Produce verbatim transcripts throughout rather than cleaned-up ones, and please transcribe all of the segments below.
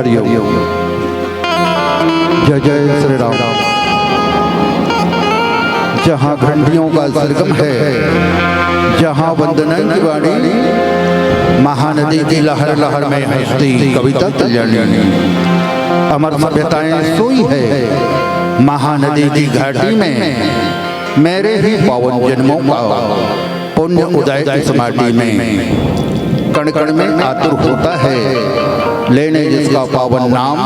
जय जय श्री राम। जहाँ घंटियों का सरगम है, जहाँ वंदना की वाणी, महानदी की लहर लहर में हंसती कविता कल्याणी। अमर सभ्यताएं सोई है महानदी की घाटी में, मेरे ही पावन जन्मों का पुण्य उदय इस माटी में। कण कण में आतुर होता है लेने जिसका पावन नाम।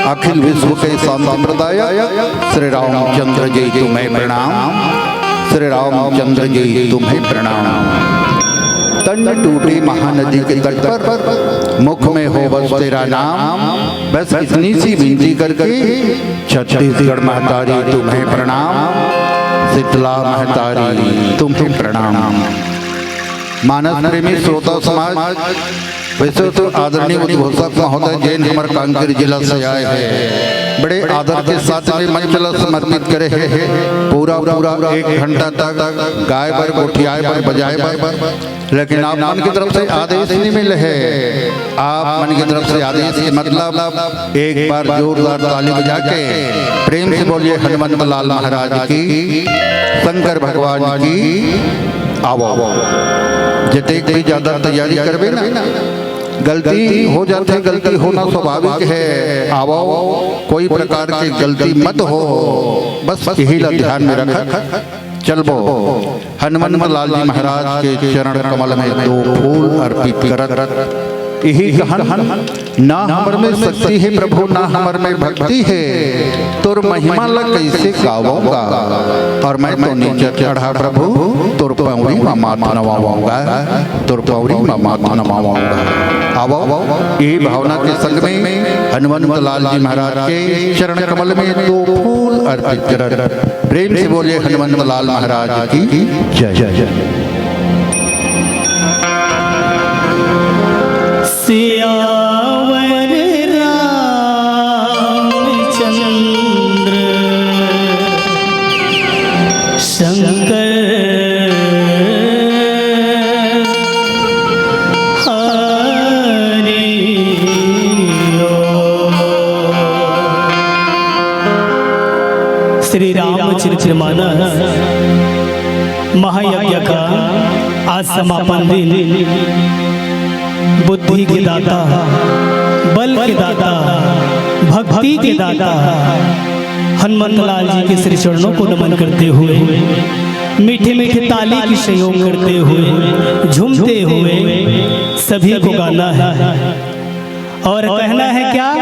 अखिल विश्व के शांति प्रदायक श्री रामचंद्र जी तुम्हें प्रणाम, श्री रामचंद्र जी तुम्हें प्रणाम। तन टूटे महानदी के तट पर, मुख में हो बस तेरा नाम। बस इतनी सी विनती करके, छत्तीसगढ़ महतारी तुम्हें प्रणाम, शीतला महतारी तुम्हें प्रणाम। मानस प्रेमी श्रोता समाज, वैसे तो आदरणीय उद्घोषक महोदय जैन हमर कांकेर जिला से आए हैं, बड़े आदर के साथ में मंच ला समर्पित करे हैं। पूरा पूरा एक घंटा तक गाए बर, गोठियाए बर, बजाए बर, लेकिन आप मन की तरफ से आदेश नहीं मिले है। आप मन की तरफ से आदेश के मतलब एक बार जोरदार ताली बजा के प्रेम से बोलिए, हनुमंत लाल महाराज की, शंकर भगवान की। आवो, जतेक भी ज्यादा तैयारी करबे ना, गलती हो जाथे, गलती होना स्वाभाविक है। आवो, कोई प्रकार की गलती मत हो, बस यही ला ध्यान में रखत चलबो। हनुमंत लाल जी महाराज के चरण कमल में दो फूल अर्पित करत यही कहन, ना हमर में शक्ति है प्रभु, ना हमर में भक्ति है, तोर महिमा ला कैसे गावूंगा? और मैं तो नीचे चढ़ा प्रभु, तोर पौड़ी में माथ नवाऊंगा, तोर पौड़ी में माथ नवाऊंगा। आवो, ये भावना के संग में हनुमंत लाल जी महाराज के चरण कमल में दो फूल अर्पित करत प्रेम से बोलिए, हनुमंत लाल महाराज की जय। जय। सियावर रामचंद्र शंकर हरि ओम। श्री रामचरित मानस महायज्ञ का आज समापन दिन। बुद्धि के दाता, बल के दाता, भक्ति के दाता हनुमंत लाल जी के श्री चरणों को नमन करते हुए, मीठे मीठे ताली की सहयोग करते हुए, झूमते हुए सभी को गाना है। और कहना है क्या?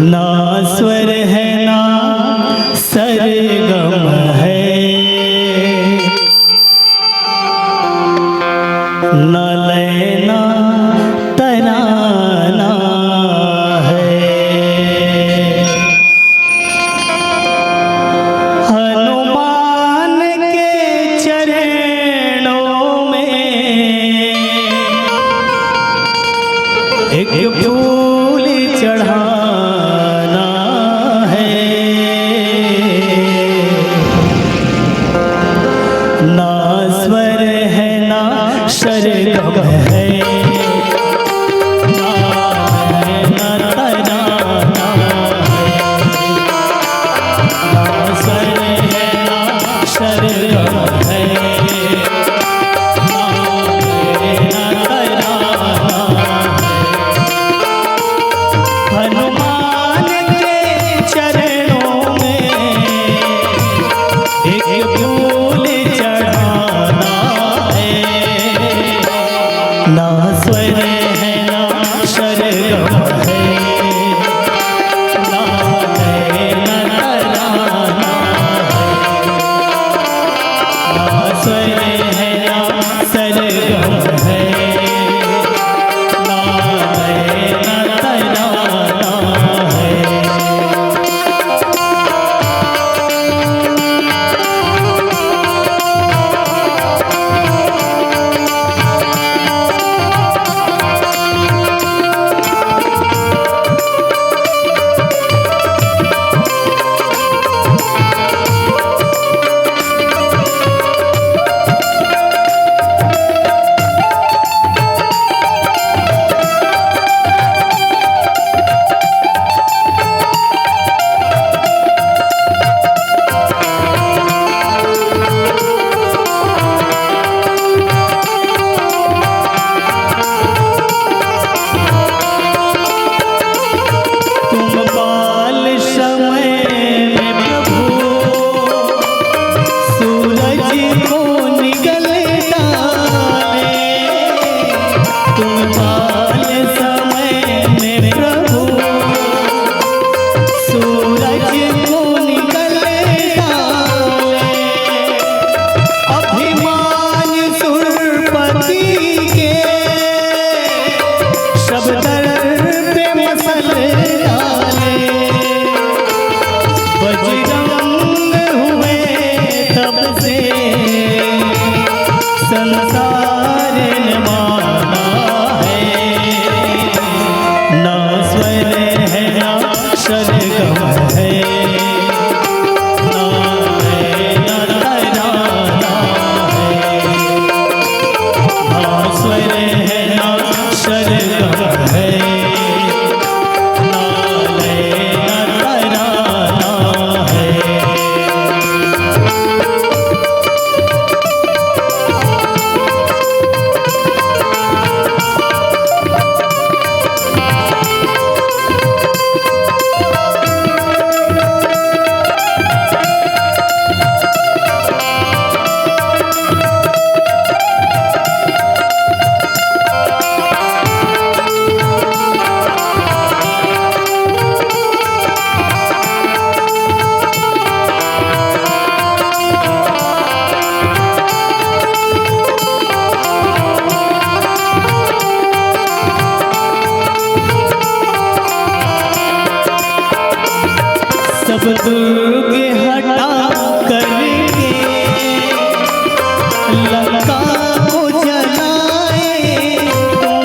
ना स्वर है ना सरगम है, ना लय ना तराना है। हनुमान के चरणों में एक फूल चढ़ाना है। ना स्वर है ना सरगम है, ना है ना तराना है। ना स्वर है ना सरगम है, ना है ना तराना है। हनुमान के चरणों में एक फूल चढ़ाना है। ना स्वर है ना सरगम है, ना है ना तराना है। ना स्वर है ना सरगम है, ना है ना तराना है। तारे ने माना है, ना स्वर है ना सरगम है, ना है ना तराना है, ना स्वर है ना सरगम है, ना लय ना तराना है। सब दुर्ग हटा करके लंका को जलाए तुम।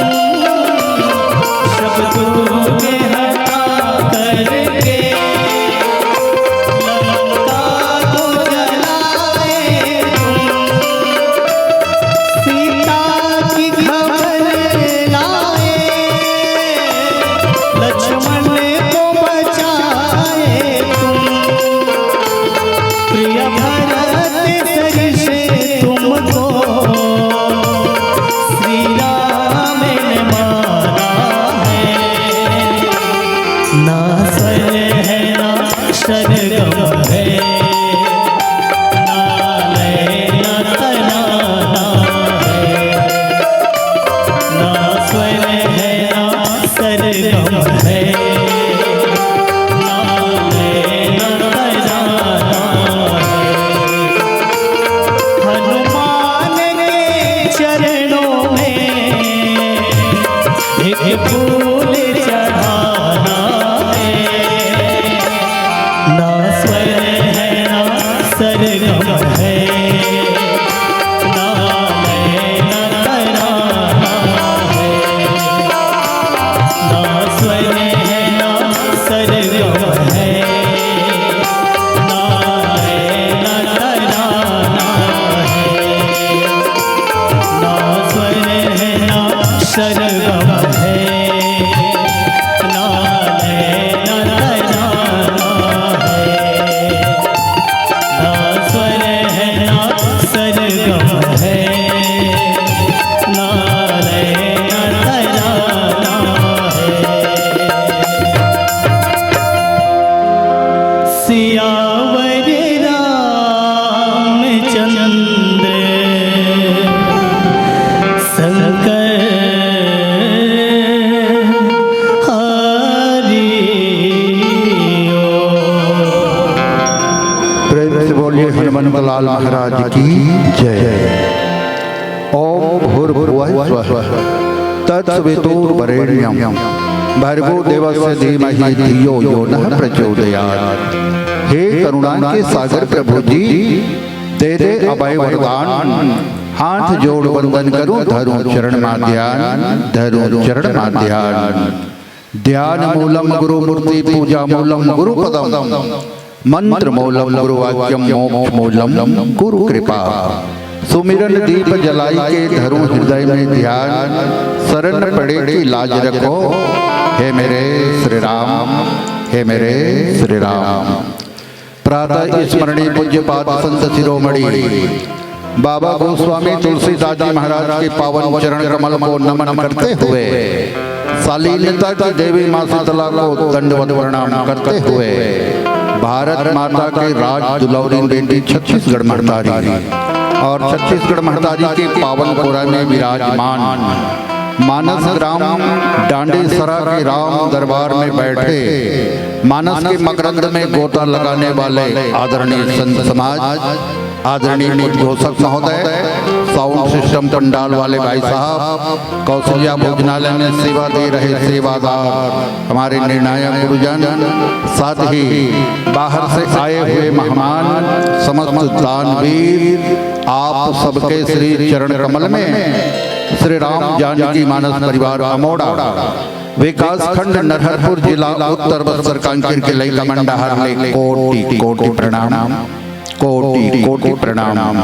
सब दुर्ग हटा करके लंका को जलाए तुम। सीता की खबर लाए, लक्ष्मण को बचाए तुम। प्रिय भरत सरिस तुमको श्री राम ने माना है। ना स्वर है ना सरगम है, ना लय ना तराना है, ना स्वर है ना सरगम है, ना लय ना तराना है। हनुमान के चरणों में एक फूल चढ़ाना है। ना स्वर है ना सरगम है, ना लय ना तराना है, ना स्वर है ना सरगम है, ना लय ना तराना है, ना स्वर है ना सरगम है, ना लय ना तराना है, ना स्वर है ना सरगम है, ना लय ना तराना है। सियावर रामचंद्र शंकर हरि ओम। प्रेम से बोलिए हनुमंत लाल महाराज की जय। ओम भूर्भुवः स्वः तत्सवितुर्वरेण्यं भर्गो देवस्य धीमहि धियो यो नः प्रचोदयात्। हे करुणा के सागर प्रभु जी, दे दे अभय वरदान, हाथ जोड़ वंदन करूं, धरूं चरण मा ध्यान, धरूं चरण मा ध्यान। ध्यान मूलम गुरु मूर्ति, पूजा मूलम गुरु पदम, मंत्र मूलम गुरु वाक्यम, मोक्ष मूलम गुरु कृपा। सुमिरन दीप जलाई के धरूं हृदय में ध्यान, शरण पड़े की लाज रखो, हे मेरे श्री राम, हे मेरे श्री राम। प्रातः स्मरणीय पूज्यपाद संत शिरोमणि बाबा गोस्वामी तुलसीदास जी महाराज के पावन चरण कमल को नमन करते हुए, शालीनता की देवी माँ शीतला को दंडवत प्रणाम करते हुए, भारत माता के राज दुलौरी बेटी छत्तीसगढ़ महतारी और छत्तीसगढ़ महतारी के पावन पुरा में विराजमान मानस ग्राम डांडेसरा के राम दरबार में बैठे, मानस के मकरंद में गोता लगाने वाले आदरणीय संत समाज, आदरणीय उद्घोषक महोदय, साउंड सिस्टम पंडाल वाले भाई साहब, कौशल्या भोजनालय में सेवा दे रहे सेवादार, हमारे निर्णायक गुरुजन, साथ ही बाहर से आए हुए मेहमान, समस्त दानवीर, आप सबके श्री चरण कमल में श्री राम जानकी मानस परिवार अमोड़ा, विकासखंड नरहरपुर, जिला उत्तर बस्तर, कांकेर के लइका मन डहार ले कोटि कोटि प्रणाम, कोटि कोटि प्रणाम।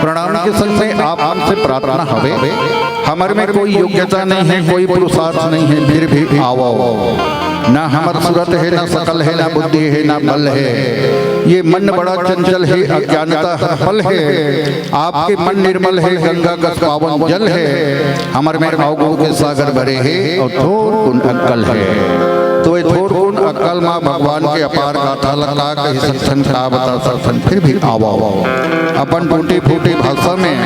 प्रणाम के संग में आप मन से प्रार्थना हवे, हमर में कोई योग्यता नहीं है, कोई पुरुषार्थ नहीं है, फिर भी आवो। न हमर सूरत है, न सकल है, न बुद्धि है, न बल है। ये मन बड़ा चंचल है, अज्ञानता हर पल है। आपके मन निर्मल है, गंगा कस पावन जल है। हमर में अवगुण के सागर भरे हे और थोर कुन अक्कल हे। तो ये थोर कुन अक्कल मा भगवान के अपार गाथा ला का कहि सकथन, का बता सकथन, फिर भी आवो, आवो। अपन टूटी फूटी भाषा में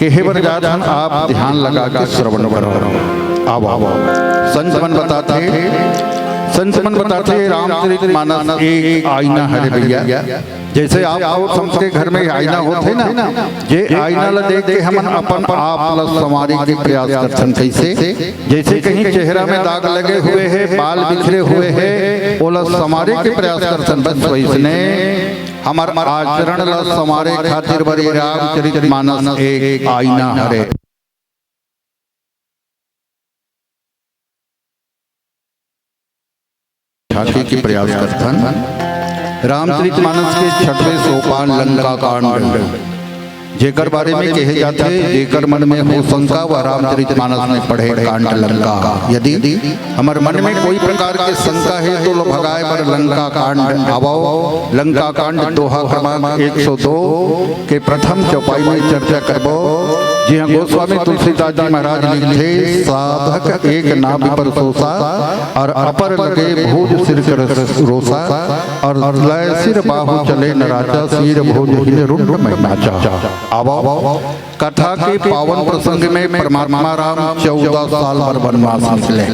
कहे बर जात हन, आप ध्यान लगा के श्रवण करो। आवो, आवो। संत मन बताथे, संत मन बताथे, रामचरित मानस एक आईना हरे भैया। जैसे आप और सबके घर में आईना होथे ना, जे आईना ला देख के हमन अपन आप ला संवारे के प्रयास करथन। कैसे? जैसे कहीं चेहरा में दाग लगे हुए हे, बाल बिखरे हुए हे, ओला संवारे के प्रयास करथन। बस वैसने हमर आचरण ला संवारे खातिर बरे रामचरित मानस एक आईना हरे। झांके के प्रयास करथन। रामचरित मानस के छठवें सोपान लंका कांड, जेकर बारे में कहे जाथे, जेकर मन में हो शंका, वह रामचरित मानस में पढ़े कांड लंका। यदि हमर मन में कोई प्रकार के शंका हे, तो लो भगाए बर लंका कांड आवो। लंका कांड दोहा क्रमांक एक सौ दो के प्रथम चौपाई में चर्चा करबो। जी हाँ, गोस्वामी तुलसीदास जी महाराज लिखथे, साधक एक ना विपर सोसा, और अपर लगे भोज सिर कर रोसा, और लय सिर बाहु चले नराचा, शीर भोज हिन रुंड महि नाचा। आवो, कथा के पावन प्रसंग में परमात्मा राम चौदह साल बर वनवास निकले।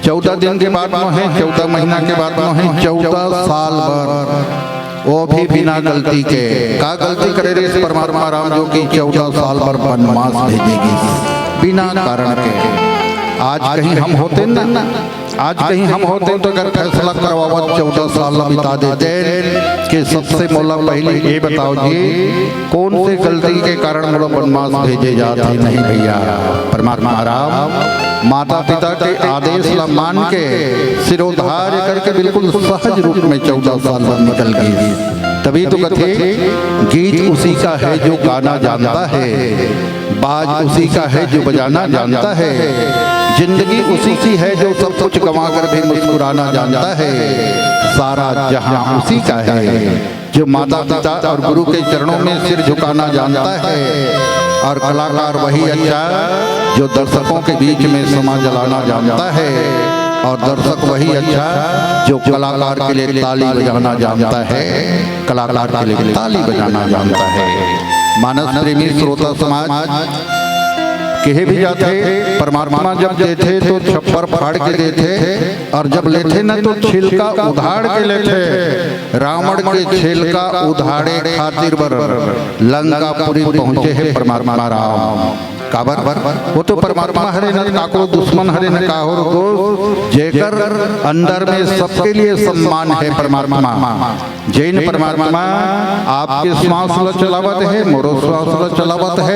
चौदह दिन के बाद में हे, चौदह महीना के बाद में हे, चौदह साल बर, वो भी बिना गलती के। का गलती करे रे परमात्मा राम, जो कि चौदह साल बर वनवास भेजे गिस बिना कारण के? आज कहीं हम होते ना, आज कहीं हम होते तो अगर फैसला करवावत चौदह साल ला बिता देते कि सबसे मोला पहले ये बताओ जी, कौन से गलती के कारण मोला वनवास भेजे जात हे? नहीं भैया, परमात्मा राम माता पिता के आदेश ला मान के सिरोधार्य करके बिल्कुल सहज रूप में चौदह साल बर निकल गिस। तभी तो कथे, गीत उसी का है जो गाना जानता है, बाज उसी का है जो बजाना जानता है, जिंदगी उसी की है जो सब कुछ गंवा कर भी मुस्कुराना जानता है, सारा जहां उसी का है जो माता पिता और गुरु के चरणों में सिर झुकाना जानता है, और कलाकार वही अच्छा जो दर्शकों के बीच में समा जलाना जानता है, और दर्शक वही अच्छा जो कलाकार के लिए ताली बजाना जानता है, कलाकार के लिए ताली बजाना जानता है। मानस प्रेमी श्रोता समाज, कहे भी जाथे, परमात्मा जब देथे तो छप्पर फाड़ के देथे, और जब लेथे न तो छिलका उधाड़ के लेथे। रावण के छिलका उधाड़े खातिर बर लंकापुरी पहुंचे हे परमात्मा राम। काबर? वो तो परमात्मा हरे न, काकरो दुश्मन हरे न, काकरो दोस्त, जेकर अंदर में सबके लिए सम्मान हे परमात्मा। जैन परमात्मा आपके श्वास ला चलावत हे, मोरो श्वास ला चलावत हे,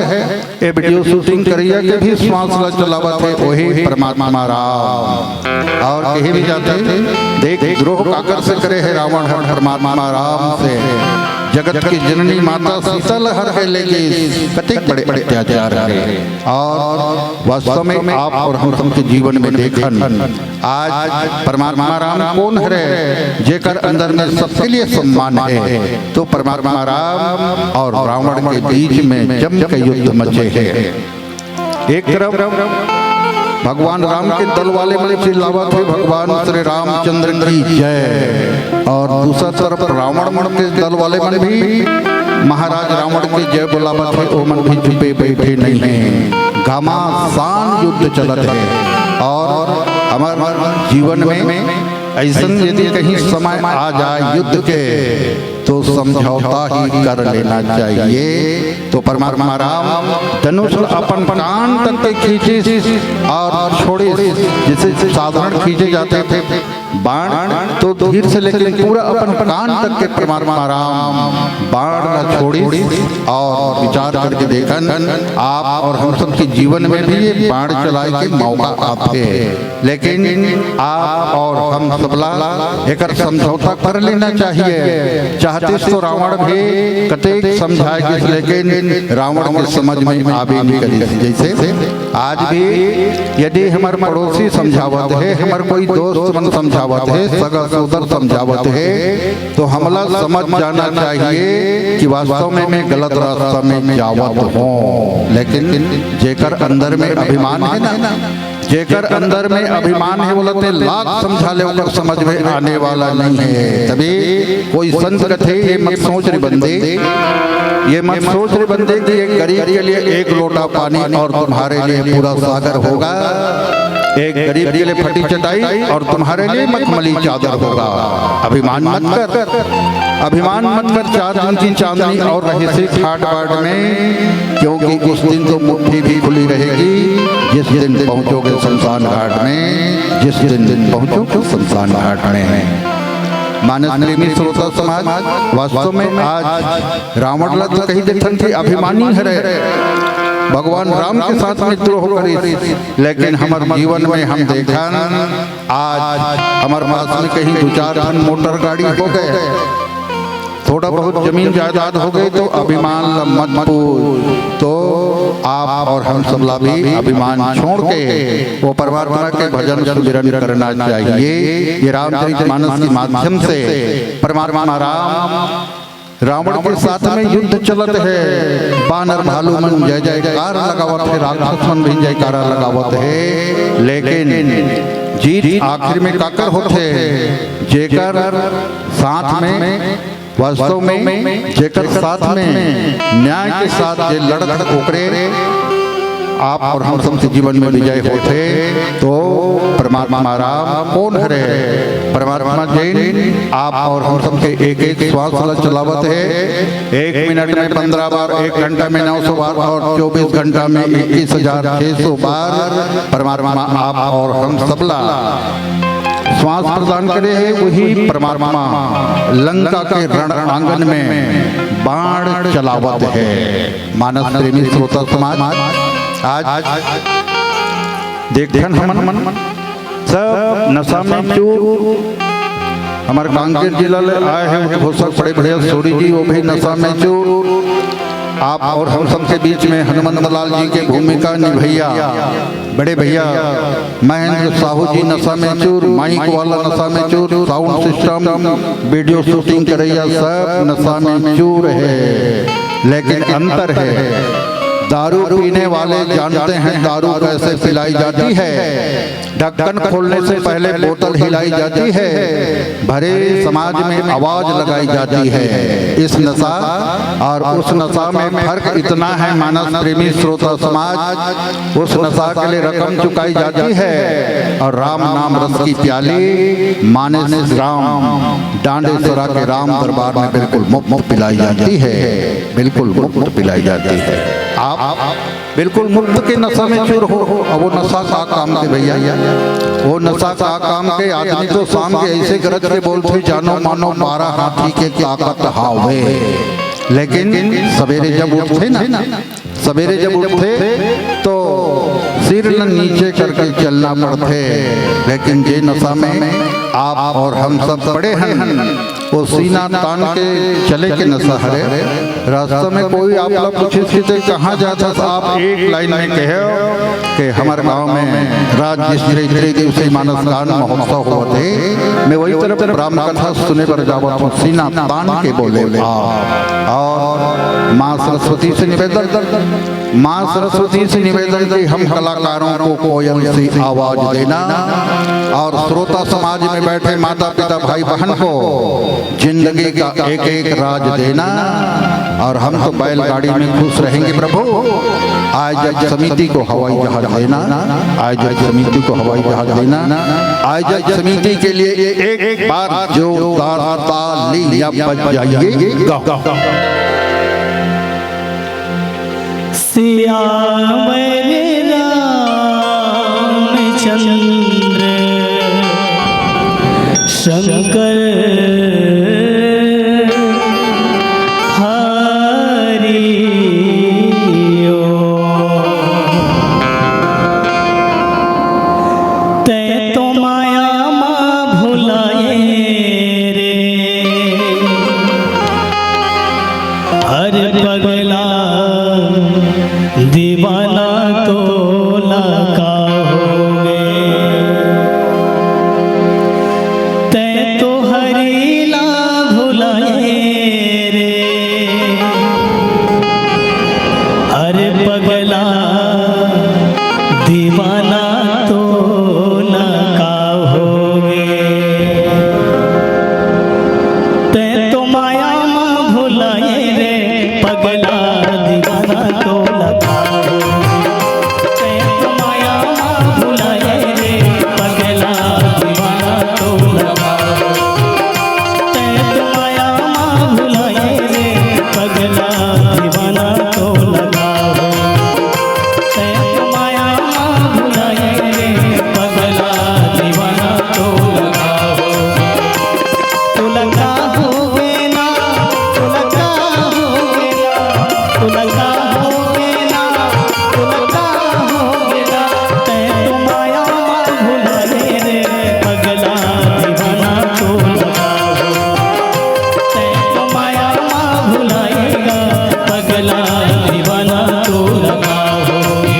ए वीडियो शूटिंग करिया के भी श्वास ला चलावत हे, वही परमात्मा राम। और कहे भी जाथे, देख द्रोह काकर से करे हे रावण, हर परमात्मा राम से। जगत की जननी माता सीता ला हर के लेके, कतेक बड़े अत्याचार हे। और वास्तव में आप और हम सबके जीवन में देखन, आज परमात्मा राम कौन हरे, जेकर अंदर में सबके लिए सम्मान हे? तो परमात्मा राम और रावण के बीच में जम के युद्ध मचे हे। एक तरफ भगवान राम के दल वाले मन चिल्लावत हे, "भगवान श्री रामचंद्र की जय।" और दूसरा तरफ रावण मन के दल वाले मन भी महाराज रावण के जय बोलावत हे, ओ मन भी चुपे बैठे नहीं हे। घमासान युद्ध चलत हे। और हमर जीवन में ऐसन यदि कहीं समय आ जाए युद्ध के, तो समझौता ही कर लेना चाहिए। तो परमात्मा राम धनुष ल अपन कान तक के खींचिस और छोड़िस, जैसे साधारण खींचे जाते थे बाण, तो धीर से, लेकिन पूरा अपन कान तक के परमात्मा राम बाण ला छोड़िस और विचार करके देखन, आप और हम सब के जीवन में भी ये बाण चलाए के मौका आथे। लेकिन आप और हम सबला एकर समझौता कर लेना चाहिए। चाहतिस तो रावण भी कतेक समझाए गिस, लेकिन रावण के समझ में आबे नहीं करिस। जैसे आज भी यदि हमर पड़ोसी समझावत हे, हमर कोई दोस्त मन समझावत हे, सगा सोदर समझावत हे, तो हमला समझ जाना चाहिए कि वास्तव में मैं गलत रास्ता में जावत हूँ। लेकिन जेकर अंदर में अभिमान है ना, जेकर अंदर में अभिमान है, बोला ते लाख समझा ले, ओकर समझ में आने वाला नहीं है। तभी कोई संत कथे, "ये मत सोच रे बंदे, ये मत सोच रे बंदे कि एक गरीब के लिए एक लोटा पानी और तुम्हारे लिए पूरा सागर होगा, एक गरीब के लिए फटी चटाई और तुम्हारे लिए मखमली चादर होगा।" अभिमान मत कर, अभिमान मत कर। चार दिन की चांदनी और रहिसी ठाट बाट में, क्योंकि उस दिन तो मुट्ठी भी खुली रहेगी, जिस दिन पहुंचोगे शमशान घाट में, जिस दिन पहुंचोगे शमशान घाट में। मानस प्रेमी श्रोता समाज, वास्तव में आज रावण ला तो कही देथन कि अभिमानी हरे, भगवान राम के साथ में द्रोह करिस, लेकिन हमर जीवन में हम देखन, आज हमर पास में कहीं दो चार ठन मोटर गाड़ी हो गए, थोड़ा बहुत जमीन जायदाद हो गए, तो अभिमान ला मत पूछ। तो आप और हम सबला भी अभिमान छोड़ के वो परमात्मा के भजन सुमिरन करना चाहिए। ये रामचरित मानस के माध्यम से परमात्मा राम रावण के साथ में युद्ध चलत है, बानर भालू मन जय जयकार लगावत है, राक्षस मन भी जयकारा लगावत है, लेकिन जीत आखिर में काकर होथे? जेकर साथ में, वास्तव में जेकर साथ में न्याय के साथ जे लड़त ओकरे, आप और हम सबके जीवन में विजय होथे। तो परमात्मा राम कौन हरे? परमात्मा जेन आप और हम सबके एक एक श्वास ला चलावत है। एक मिनट में पंद्रह बार, एक घंटा में नौ सौ बार और चौबीस घंटा में इक्कीस हजार छह सौ बार परमात्मा आप और हम सबला श्वास प्रदान करे है। वही परमात्मा लंका के रण आंगन में बाण चलावत है। मानस प्रेमी श्रोता समाज, आज देखथन हमन सब नशा में चूर, हमर कांकेर जिला ले आए हैं उद्घोषक बड़े भैया सूरी जी, वो भी नशा में चूर। आप और हम सबके बीच में हनुमंत लाल जी के भूमिका निभैया बड़े भैया महेंद्र साहू जी नशा में चूर, माइक वाला नशा में चूर, साउंड सिस्टम, वीडियो शूटिंग करैया सब नशा में चूर है। लेकिन अंतर है, दारू पीने वाले जानते हैं दारू कैसे पिलाई जाती है। ढक्कन खोलने से पहले बोतल हिलाई जाती है, भरे समाज में आवाज लगाई जाती है। इस नशा और उस नशा में फर्क इतना है, मानस प्रेमी श्रोता समाज, उस नशा के लिए रकम चुकाई जाती है और राम नाम रस की प्याली मानस राम डांडेसरा के राम दरबार में बिल्कुल मुफ्त पिलाई जाती है, बिल्कुल मुफ्त पिलाई जाती है। आप बिल्कुल मुफ्त के नशा में चूर हो। अब वो नशा का काम के भैया, वो नशा का काम के आदमी तो शाम के ऐसे गरज के बोलथे, "जानो मानो बारह हाथी के ताकत हावे।" लेकिन सवेरे जब उठथे ना, सवेरे जब उठथे तो सिर ल नीचे करके चलना पड़थे। लेकिन जे नशा में आप और हम सब पड़े हन, वो सीना तान के चले के नशा हरे। रास्ता में कोई आप ला पूछिस कि "ते कहाँ जाथस?" आप एक लाइन में कहे कि "हमर गांव में राज्य स्त्री त्रिदिवसीय मानस गान महोत्सव होवत हे, मैं वही तरफ राम कथा सुने बर जावत हूँ।" सीना तान के बोले आप। और माँ सरस्वती से निवेदन, माँ सरस्वती से निवेदन कि हम कलाकारों को कोयल सी आवाज देना और श्रोता समाज में बैठे माता पिता भाई बहन को जिंदगी का एक एक राज देना। और हम तो बैलगाड़ी में खुश रहेंगे प्रभु, आयोजक समिति को हवाई जहाज लेना, आयोजक समिति को हवाई जहाज लेना। आयोजक समिति के लिए एक बार जोरदार ताली बजाइएगा। सियावर रामचंद्र शंकर हरि ओम। तैं तो माया मा भुलाए रे, अरे पगला दीवाना तोला का होगे। तैं तो हरि ला भुलाए रे, अरे पगला दीवाना तोला का होगे। तैं तो माया मा भुलाए रे, पगला दीवाना तोला का होगे। तैं तो माया मा भुलाए रे, पगला दीवाना तोला का होगे। तैं तो माया मा भुलाए रे, पगला दीवाना तोला का होगे। तैं तो माया मा भुलाए रे, पगला दीवाना तोला का होगे। तोला का होगे ना, तोला का होगे ना, तोला का होगे ना, तोला का होगे ना। तैं तो माया मा भुलाए रे, पगला दीवाना तोला का होगे। तैं तो माया मा भुलाए गा, पगला दीवाना तोला का होगे।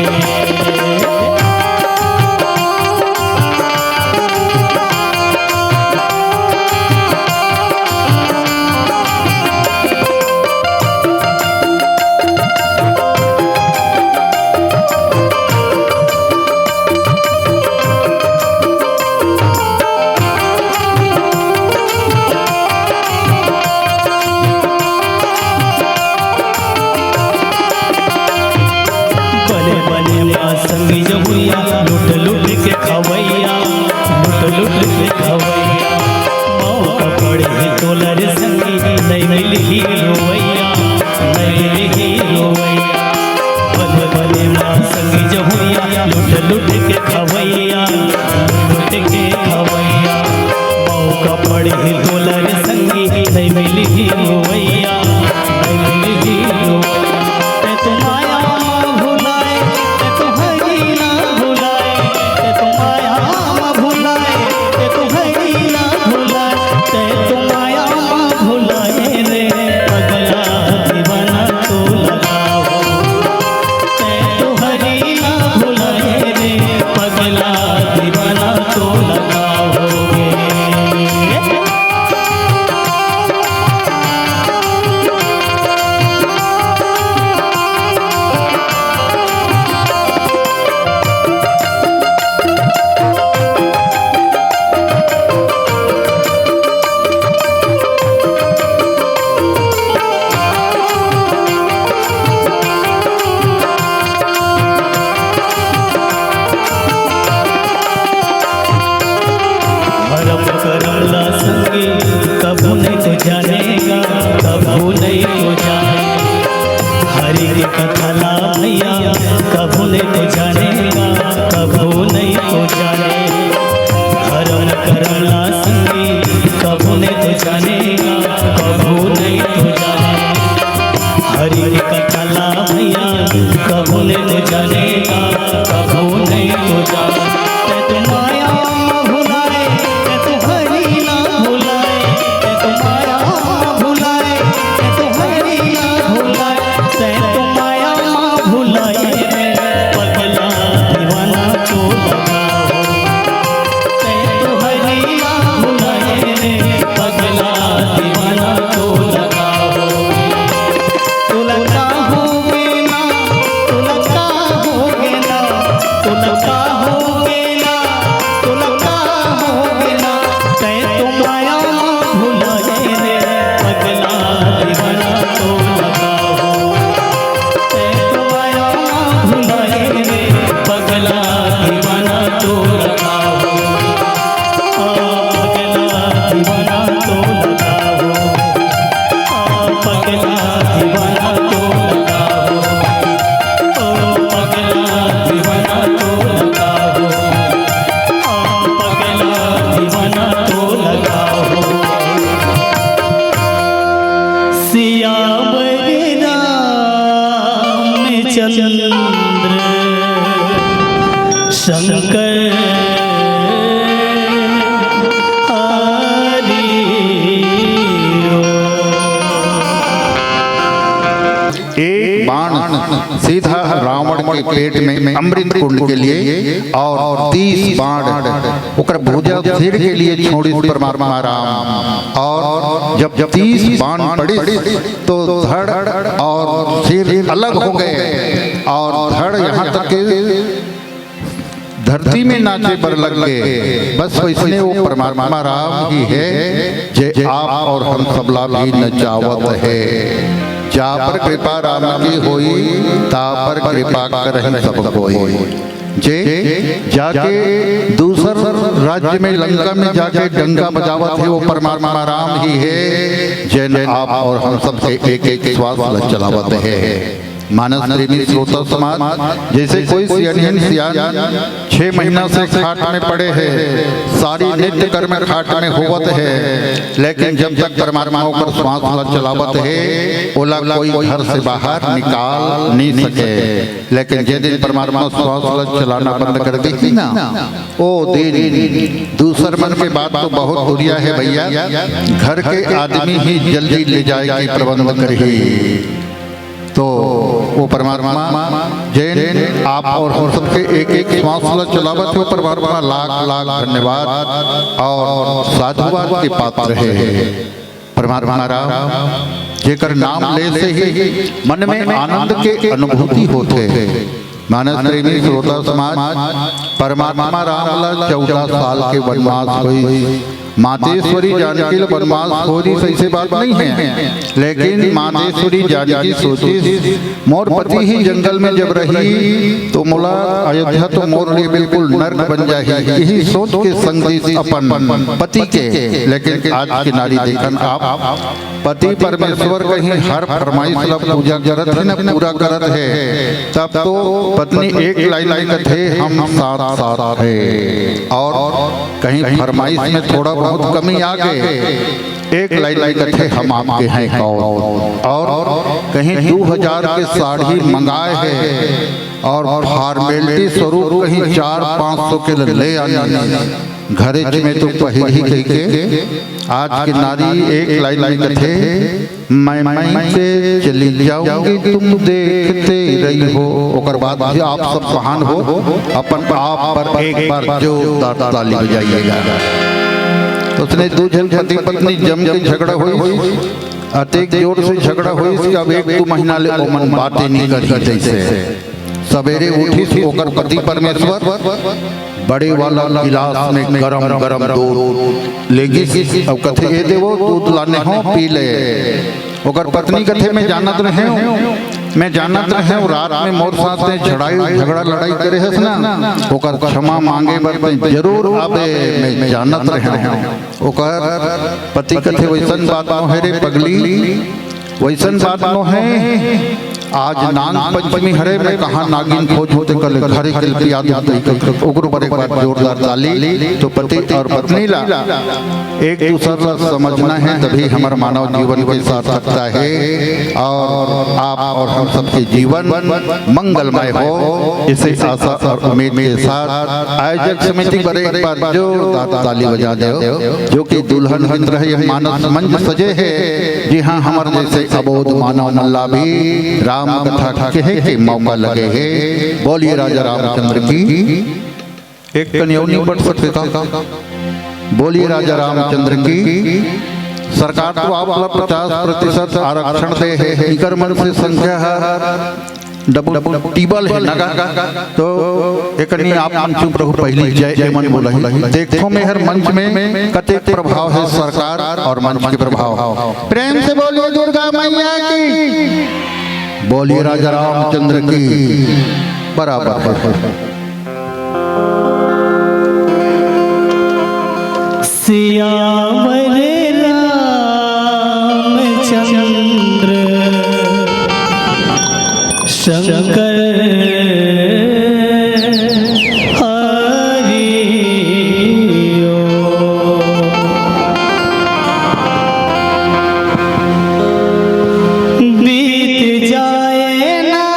बने बने मा संगी जहुरिया, लुट लुट के खवैया, लुट लुट के खवैया। मौका पड़ही तोला रे संगी, नइ मिलही रोवैया, नइ मिलही रोवैया। बने बने मा संगी जहुरिया, लुट लुट के खवैया, लुट के खवैया। मौका पड़ही तोला रे संगी, नइ मिलही रोवैया, नइ मिलही रोवैया। तैं तो माया मा भुलाए, तैं तो हरि ला भुलाए, तैं तो माया मा भुलाए, तैं तो हरि ला भुलाए, तैं तो माया मा भुलाए रे, पगला दीवाना तोला का होगे। तैं तो हरि ला भुलाए रे, पगला दीवाना तोला का होगे। धरम करम ला संगी, कभू नइ तो जाने गा, कभू नइ तो जाने। हरि के कथा ला भैया, कभू नइ तो जाने गा, कभू नइ तो जाने। धरम करम ला संगी, कभू नइ तो जाने गा, कभू नइ तो जाने। हरि के कथा ला भैया, कभू नइ तो जाने गा, कभू नइ तो जाने। तैं तो माया मा भुलाए, तैं तो हरि ला भुलाए, तैं तो माया मा भुलाए, तैं तो हरि ला भुलाए, तैं तो माया मा भुलाए रे, पगला दीवाना तोला का होगे। तैं तो हरि ला भुलाए रे, पगला दीवाना तोला का होगे। तोला का होगे ना, तोला का होगे शंकर हरि ओम। एक बाण सीधा रावण के पेट में अमृत कुंड के लिए और तीस बाण ओकर भुजा सिर के लिए छोड़िस परमात्मा राम। और जब जब तीस बाण पड़िस तो धड़ और सिर अलग हो गए और धड़ यहाँ तक के धरती में नाचे बर लग गए। बस वैसने वो परमात्मा राम ही है, जे आप और हम सबला भी नचावत है। जा पर कृपा राम की होई, ता पर कृपा करहिं सब कोई। जे जाके दूसर राज्य में, लंका में जाके डंका बजावत है, वो परमात्मा राम ही है, जेन आप और हम सबके एक एक श्वास ला चलावत है। मानस प्रेमी श्रोता समाज, जैसे कोई सियानियन सियान छह महीना से खाट में पड़े है, सारी नित्य कर्म खाट में होवत है, लेकिन जब तक परमात्मा ओकर श्वास ला चलावत है, ओला कोई घर से बाहर निकाल नहीं सके। लेकिन जे दिन परमात्मा श्वास ला चलाना बंद कर देही ना, ओ दिन दूसर मन के बात तो बहुत दुरिहा है भैया, घर के आदमी ही जल्दी ले जाए के प्रबंध करही। तो वो परमात्मा जेन आप और हम सबके एक एक श्वास ला चलावत है, वो परमात्मा लाख लाख धन्यवाद और साधुवाद के पात्र है। परमात्मा राम जेकर नाम ले से ही मन में आनंद के अनुभूति होथे। मानस प्रेमी श्रोता समाज, परमात्मा राम ला चौदह साल के वनवास होइस। मातेश्वरी जानकी ला वनवास होइस, ऐसे बात नहीं है, लेकिन मातेश्वरी जानकी सोचिस, मोर पति ही जंगल में जब रही तो मोला अयोध्या तो मोर लिए बिल्कुल नर्क बन जाही। यही सोच के संग दिस अपन पति के। लेकिन आज के नारी देखन आप, पति परमेश्वर कहीं हर फरमाइश ला पूजा करत है ना, पूरा करत है, तब तो पत्नी एक लाइन में कथे, हम साथ साथ है। और कहीं फरमाइश में थोड़ा बहुत कमी आ गए, एक लाइन में कथे, हम आपके हैं कौन। और कहीं दो हजार के साड़ी मंगाए है और फॉर्मेलिटी स्वरूप कहीं चार पाँच सौ के ले आनी, घरेच में तो पहिरही कहिके। आज के नारी एक लाइन में कथे, मैं मैं से चली जाऊंगी, तुम देखते रही हो। ओकर बाद भी आप सब महान हो, अपन आप पर एक बार जोरदार ताली बजाइएगा। उसने दू झन पति पत्नी जम के झगड़ा होइस, अतेक जोर से झगड़ा होइस कि अब एक दू महीना ले ओमन बातें नहीं करी। जैसे सवेरे उठिस ओकर पति परमेश्वर, बड़े वाला गिलास में गरम गरम दूध लेगिस, अब कथे, ए देवो, दूध लाने हो, पी ले। ओकर पत्नी कथे, मैं जानत रहे हूँ, मैं जानत रहे हूँ, रात में मोर साथ में झड़ाई, झगड़ा लड़ाई करे हस ना, ओकर क्षमा मांगे बर तैं जरूर आबे, मैं जानत रहे हूँ। ओकर पति कथे, वैसन बात नो है रे पगली, वैसन बात नो है। आज नाग पंचमी हरे, मैं कहाँ नागिन खोजहूँ, ते कल घरे के पिया दूँ, ओकरो बर एक बार जोरदार ताली। तो पति और पत्नी ला एक दूसर ला समझना है, तभी हमर मानव जीवन के सार्थकता है और आप और हम सबके जीवन मंगलमय हो, इसे आशा और उम्मीद के साथ आयोजक समिति बर एक बार जोरदार ताली बजा दो, जो कि दुल्हन मित्र है, यह मानस मंच सजे है। जी हाँ, हमर जैसे अबोध मानव मन ला भी राम कथा कहे के मौका लगे है। बोलिए राजा रामचंद्र की। एक कनियौनी पढ़ सकते का? बोलिए राजा रामचंद्र की। सरकार तो आप ला पचास प्रतिशत आरक्षण दे है, इकर मन से संख्या है डबल टेबल है ना का? तो एकनी आप मन चुप रहो, पहली जय एमन बोला ही। देखो मेहर मंच में कतेक प्रभाव है सरकार और मंच के प्रभाव। प्रेम से बोलिए दुर्गा मैया की, बोलिए राजा रामचंद्र की। बराबर है। सियावर रामचंद्र शंकर हरि ओम। बीत जाए ना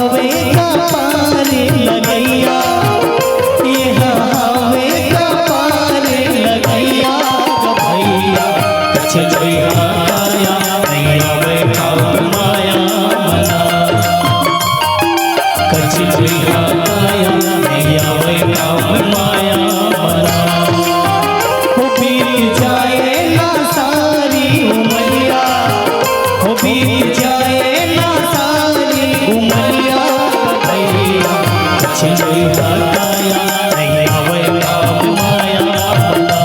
हवे का पार लगैया, ये हवे का पार लगैया, भैया, कछ जोइहा काया, नइ आवय काम माया मना। कछ जोइहा काया, नइ आवय काम माया मना। हो बीत जाए ना सारी उमरिया, हो बीत जाए ना सारी उमरिया, भैया, कछ जोइहा काया, नइ आवय काम माया मना।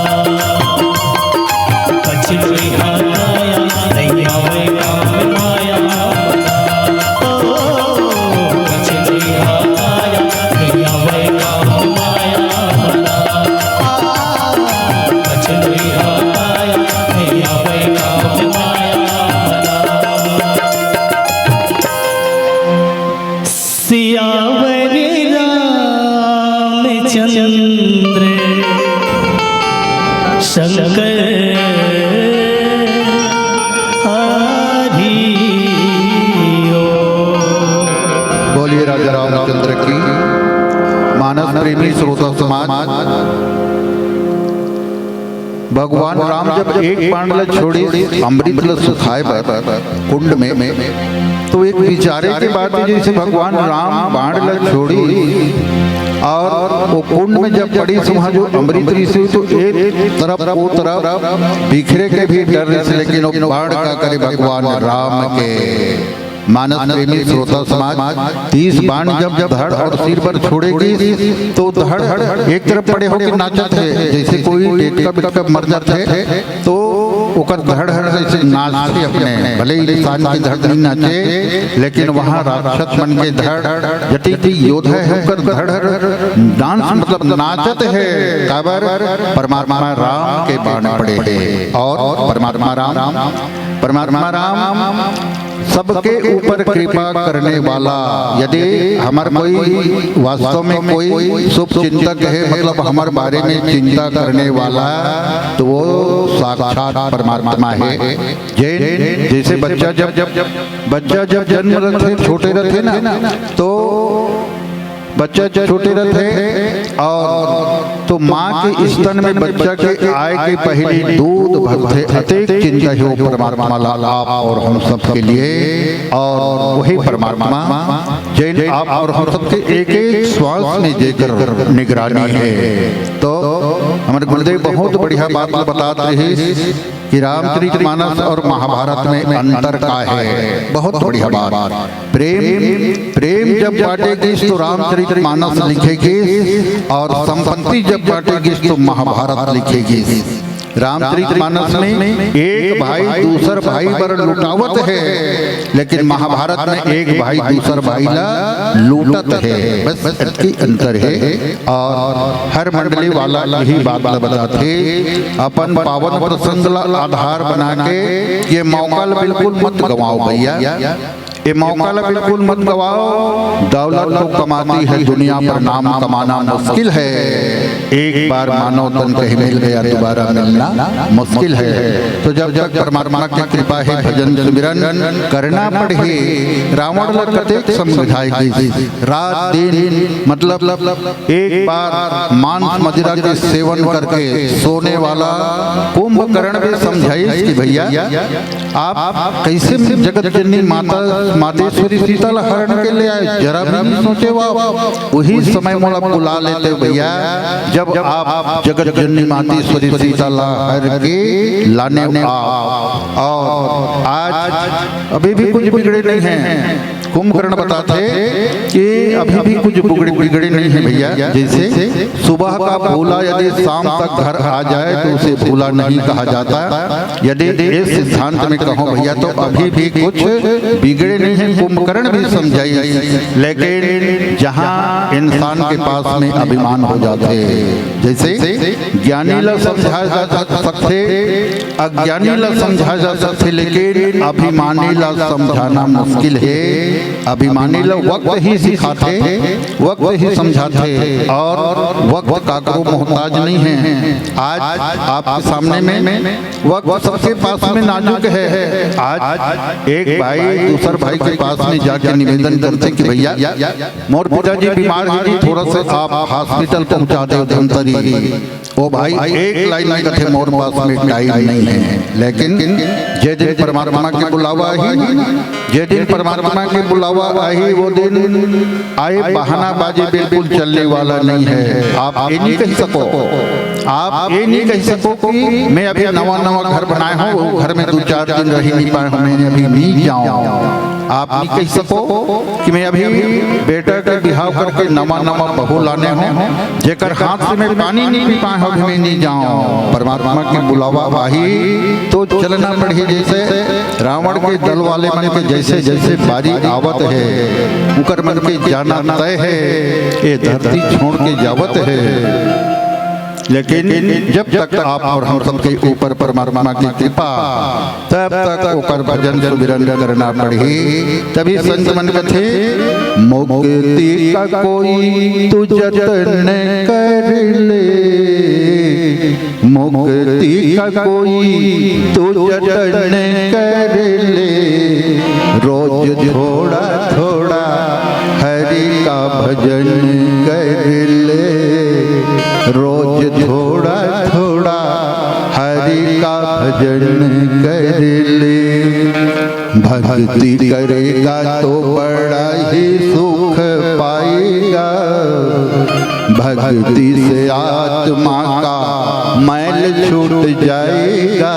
कछ जोइहा काया, नइ आवय काम माया मना। ओ, कछ जोइहा काया, नइ आवय काम माया मना। आ, कछ जोइहा काया, नइ आवय काम माया मना। सियावर रामचंद्र शंकर हरि ओम। बोलिए राजा रामचंद्र की। मानस प्रेमी श्रोता समाज, भगवान राम जब एक बाण ल छोड़े अमृत ल सुखाए बर कुंड में, तो एक विचारे के बात हे, जैसे भगवान राम बाण ल छोड़ी और वो कुंड में जब पड़ी, वहाँ जो अमृत रिहिस, तो एक तरफ वो तरफ बिखरे के भी डर रिहिस, लेकिन वो बाण का करे भगवान राम के। मानस प्रेमी श्रोता समाज, तीस बाण जब धड़ और सिर पर छोड़े गिस, तो धड़ एक तरफ पड़े होके नाचत हे, जैसे कोई डेटका बेटका मर जात हे, तो ओकर धड़ हर जैसे नाचथे अपने, भले इंसान के धड़ नहीं नाचे, लेकिन वहाँ राक्षस मन के धड़, जति कि योद्धा हे, ओकर धड़ हर dance, मतलब नाचत हे। काबर? परमात्मा राम के बाण पड़े हे। और परमात्मा राम, परमात्मा राम सबके ऊपर कृपा करने वाला। यदि हमर कोई वास्तव में कोई शुभ चिंतक हे, मतलब हमर बारे में चिंता करने वाला, तो वो साक्षात परमात्मा हे। जैन, जैसे बच्चा जब, बच्चा जब जन्म रथे, छोटे रथे ना, तो बच्चा छोटे रथे और तो माँ के स्तन में बच्चा के आए के पहली दूध भरथे, अतेक चिंता हे वो परमात्मा ला आप और हम सब के लिए। और वही परमात्मा जैन आप और हम सबके एक एक श्वास में जेकर निगरानी हे। तो हमर गुरुदेव बहुत बढ़िया बात ल बतात रहिस कि रामचरित मानस और महाभारत में अंतर का हे। बहुत बढ़िया बात। प्रेम, प्रेम जब बांटे गिस तो रामचरित मानस लिखे गिस, और संपत्ति जब बांटे गिस तो महाभारत लिखे गिस। रामचरित मानस में एक भाई दूसर भाई बर लुटावत हे, लेकिन महाभारत में एक भाई दूसर भाई ला लूटत हे। बस अतकी अंतर हे। और हर मंडली वाला यही बात ला बताथे, अपन पावन प्रसंग ला आधार बना के ये मौका ला बिल्कुल मत गंवाओ भैया। ये मौका ला बिल्कुल मत गंवाओ। दौलत तो कमाती है दुनिया, पर नाम कमाना मुश्किल है। एक बार मानव तन कहीं मिल गया, दोबारा मिलना मुश्किल है। तो जब तक परमात्मा की कृपा हे, भजन सिमरन करना पड़ही। रावण ला कतेक समझाए गिस, रात दिन, मतलब एक बार मांस मदिरा के सेवन करके सोने वाला कुंभकर्ण भी समझाइस कि भैया, आप कैसे जगत जननी माता, मातेश्वरी सीता ला हरण के ले आए, जरा भी नहीं सोचे हो आप। वही समय मोला बुला लेते भैया, जब आप जगत जननी मातेश्वरी सीता ला हर के लाने आप। और आज अभी भी कुछ बिगड़े नहीं हैं। कुंभकर्ण बताथे कि अभी भी कुछ बिगड़े, बिगड़े नहीं है भैया। जैसे सुबह का भूला यदि शाम तक घर आ जाए तो उसे भूला नहीं कहा जाता। यदि इस सिद्धांत में कहो भैया तो अभी भी कुछ बिगड़े नहीं है। कुंभकर्ण भी समझाई, लेकिन जहाँ इंसान के पास में अभिमान हो जाते, जैसे ज्ञानी ला समझा जा सकते, अज्ञानी ला समझा जा सकथे, लेकिन अभिमानी ला समझाना मुश्किल हे। अभिमानी ला वक्त ही सिखाथे, वक्त ही समझाथे, और वक्त काकरो मोहताज नहीं है। आज आपके सामने में वक्त सबके पास में नाजुक है। आज एक भाई दूसर भाई के पास में जाके निवेदन करथे कि भैया, मोर पिताजी बीमार है जी, थोड़ा सा आप हॉस्पिटल पहुंचा दे धमतरी। ओ भाई, एक लाइन में कथे, मोर पास में टाइम नहीं है। लेकिन जे दिन परमात्मा के बुलावा आही, जे दिन परमात्मा के बुलावा आही, वो दिन आए बहानाबाजी बिल्कुल चलने वाला नहीं है। आप ये नहीं कह सको, आप ये नहीं कह सको कि मैं अभी नवा नवा घर बनाए हूँ, वो घर में दो चार दिन रही नहीं पाए हूँ, मैं अभी नहीं जाऊँ। आप नहीं कह सको कि मैं अभी बेटा के बिहाव करके नवा नवा बहू लाने हूँ, जेकर हाथ से मैं पानी नहीं पी पाए हूँ, अभी मैं नहीं जाऊँ। परमात्मा के बुलावा आही तो चलना पड़ही। जैसे रावण के दल वाले मन के जैसे जैसे बारी आवत है, उकर मन के जाना तय है, ये धरती छोड़ के जावत है। लेकिन जब तक आप और हम सबके ऊपर परमात्मा की कृपा, तब तक ओकर भजन सुमिरन करना पड़ही। तभी संत मन कथे, मुक्ति का कोई तू जतन कर ले, मुक्ति का कोई तू जतन कर ले, रोज थोड़ा थोड़ा हरि का भजन कर ले, रोज थोड़ा थोड़ा हरि का भजन कर ले। भक्ति करेगा तो बड़ा ही सुख पाएगा, भक्ति से आत्मा का मैल छूट जाएगा।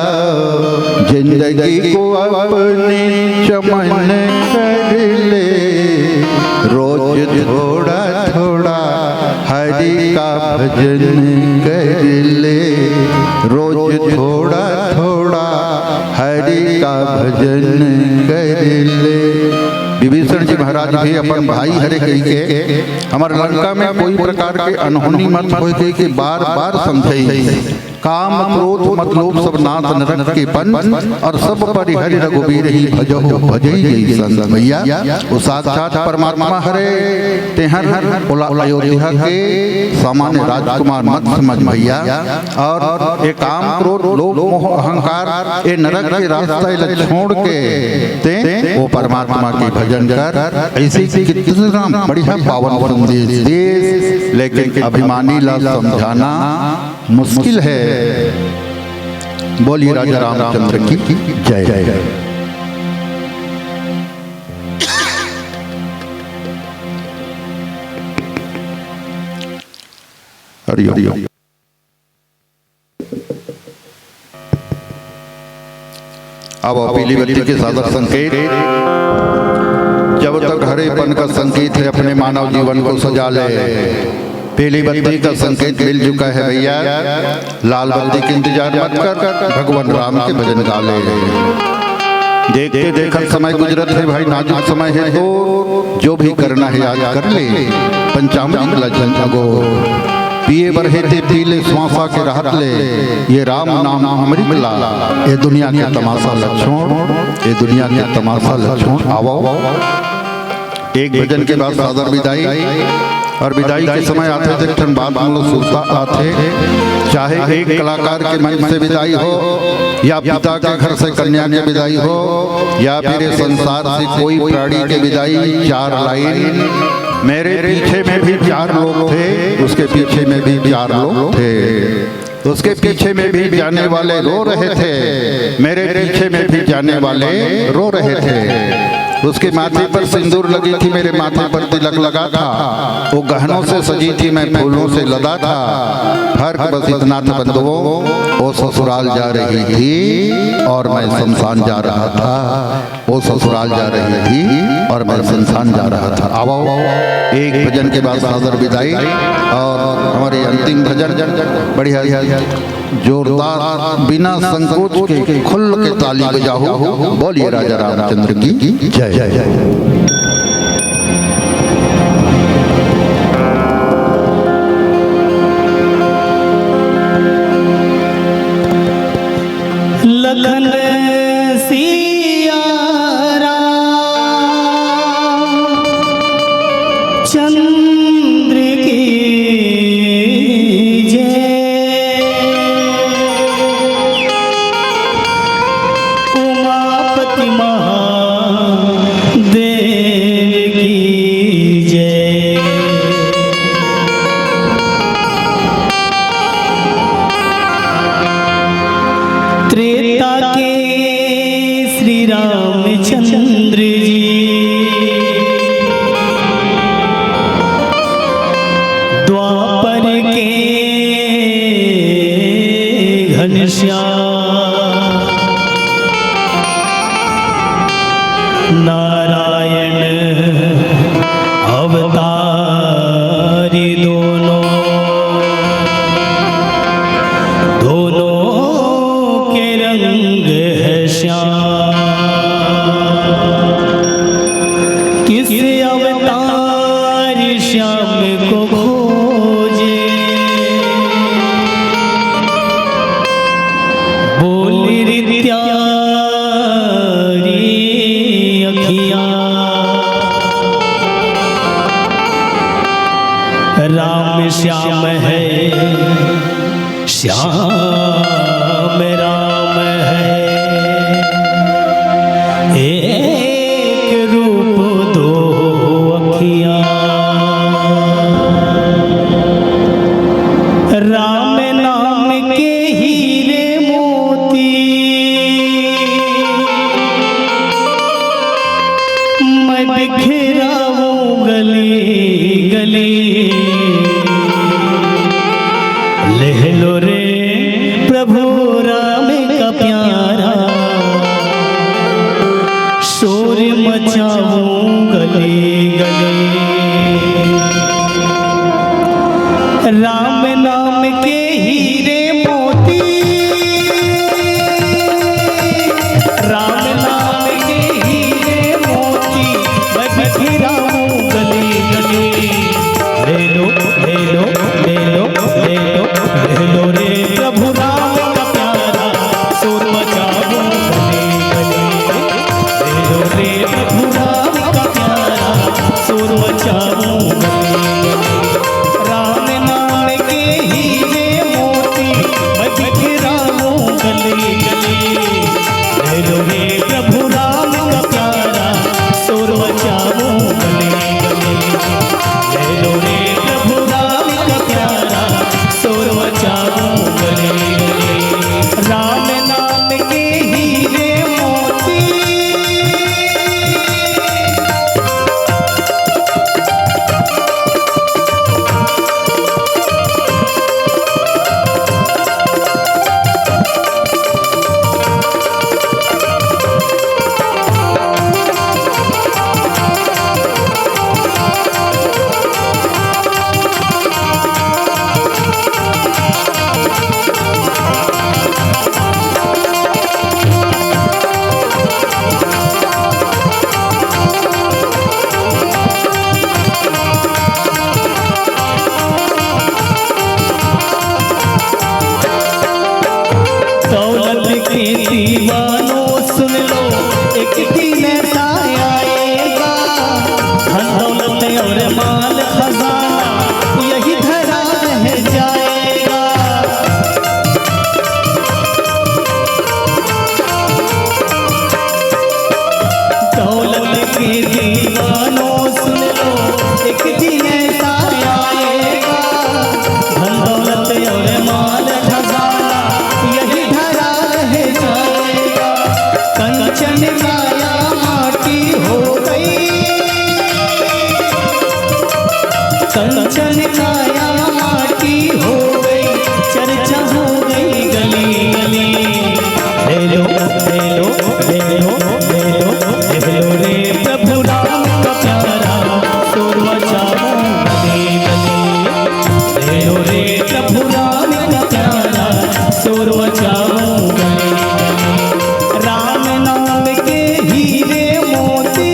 जिंदगी को अपनी चमन कर ले, रोज थोड़ा थोड़ा हरि का भजन कर ले, रोज थोड़ा थोड़ा हरि का भजन कर ले। विभीषण जी महाराज भी अपन भाई हरे कहि के हमर लंका में कोई प्रकार के अनहोनी मत होए कहि के बार बार समझाई। काम क्रोध मत लोभ सब नाश नरक के पंच, और सब परिहरि रघुबीर ही भजहु भजई जई संत। भैया, वो साक्षात परमात्मा हरे, तेहर ओला अयोध्या के सामान्य राजकुमार मत समझ भैया। और ये काम क्रोध लोभ मोह अहंकार, ये नरक के रास्ता ला छोड़ के ते वो परमात्मा के भजन कर। ऐसे कितना बढ़िया पावन संदेश देस, लेकिन अभिमानी ला समझाना मुश्किल है। बोलिए राजा रामचंद्र की जय। हरि ओम। अब पीली बत्ती के सादर संकेत, जब तक हरेपन का संकेत है, अपने मानव जीवन को सजा ले। पीली बत्ती का संकेत मिल चुका है भैया, लाल बत्ती के इंतजार मत कर, भगवान राम के भजन गा ले। देखते देखत समय गुजरत है भाई, नाजुक समय है, तो जो भी करना है आज कर ले। पंचामृत ला जल अगो पिए बर हे ते पी ले, श्वासा के रहत ले, ये राम नाम अमृत ला, ये दुनिया के तमाशा ला छोड़, ये दुनिया के तमाशा ला छोड़। आवो, एक भजन के बाद सादर विदाई। और विदाई के समय आथे तो एक ठन बात मोला सुरता आथे, चाहे एक कलाकार के मंच से विदाई हो, या पिता के घर से कन्या के विदाई हो, या फिर ये संसार से कोई प्राणी के विदाई, चार लाइन। मेरे पीछे में भी चार लोग थे, उसके पीछे में भी चार लोग थे। उसके पीछे में भी जाने वाले रो रहे थे, मेरे पीछे में भी जाने वाले रो रहे थे। उसके माथे पर सिंदूर लगी थी, मेरे माथे पर तिलक लगा था। वो गहनों से सजी थी, मैं फूलों से लदा था। फर्क बस इतना था बंधुओं, वो ससुराल जा रही थी और मैं शमशान जा रहा था। वो ससुराल जा रही थी और मैं शमशान जा रहा था। आओ, एक भजन के बाद सादर विदाई और हमारे अंतिम भजन बढ़िया, जोरदार, बिना संकोच के खुल के ताली बजाओ। बोलिए राजा रामचंद्र की जय। लखन सिया राम। चंद्र की जय, उमापति महादेव की जय। त्रेता के श्री रामचंद्र जी, द्वापर के घनश्याम, नारायण अवतारी दोनों, दोनों के रंग है श्याम। किस अवतार श्याम को खोजे, बोल री प्यारी अखियां। राम श्याम है, श्याम राम है, एक रूप दो अखियां। राम नाम के हीरे मोती, मैं बिखराऊं गली गली। ले लो रे प्रभु राम का प्यारा, शोर मचाऊं गली गली। राम नाम के हीरे मोती, राम नाम के हीरे मोती, मैं बिखराऊं गली गली। ले लो, ले लो, ले लो, ले लो, ले लो रे प्रभु राम का प्यारा, शोर मचाऊं गली गली। ले लो रे प्रभु राम का प्यारा, शोर मचाऊं गली गली। राम नाम के हीरे मोती, मैं बिखराऊं गली गली। ले लो रे प्रभु राम का प्यारा, शोर मचाऊं गली गली। ले लो रे प्रभु राम का प्यारा, शोर मचाऊं गली गली। राम नाम के हीरे मोती। दौलत के दीवानों सुन लो, एक दिन ऐसा आएगा, धन दौलत और माल खजाना यही धरा रह जाएगा। दौलत के दीवानों सुन लो, एक दिन ऐसा आएगा, धन दौलत और माल खजाना यही धरा रह जाएगा। कंचन काया माटी हो गई, कंचन काया माटी हो गई, चर्चा हो गई गली गली। ले लो, ले लो, ले लो, ले लो, ले लो रे प्रभु राम का प्यारा, शोर मचाऊं गली गली। ले लो रे प्रभु राम का प्यारा, शोर मचाऊं गली गली। राम नाम के हीरे मोती।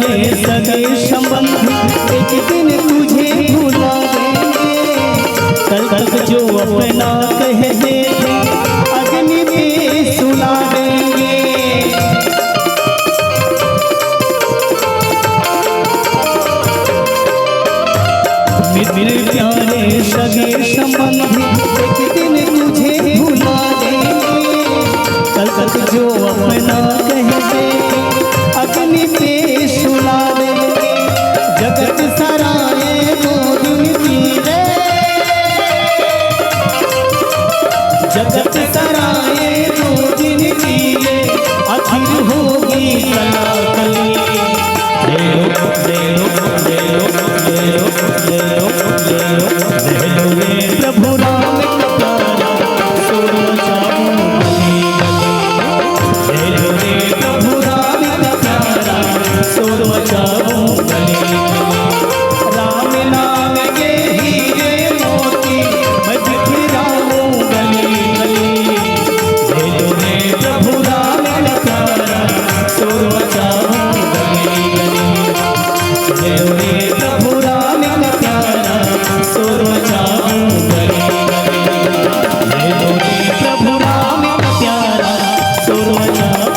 रे सगे संबंधी, एक दिन तुझे भुला देंगे। कल तक जो अपना कहते थे, अग्नि में सुला देंगे। मेरे प्यारे सगे संबंधी, एक दिन तुझे भुला देंगे। कल तक जो अपना कहते, अग्नि पे सुला देंगे। जगत सराय दो दिन की रे, जगत सराय दो दिन की रे, आखिर होगी कला कली। ले लो, ले लो, ले लो, ले लो, ले लो, ले लो, ले लो रे प्रभु राम का प्यारा, शोर मचाऊं गली गली। ले लो रे प्रभु राम का प्यारा, शोर मचाऊं गली गली। राम नाम के हीरे मोती, मैं बिखराऊं गली गली। ले लो रे प्रभु राम का प्यारा, शोर मचाऊं गली गली। ले लो रे प्रभु राम का प्यारा, शोर मचाऊं गली गली। ले लो रे प्रभु राम का प्यारा, शोर मचाऊं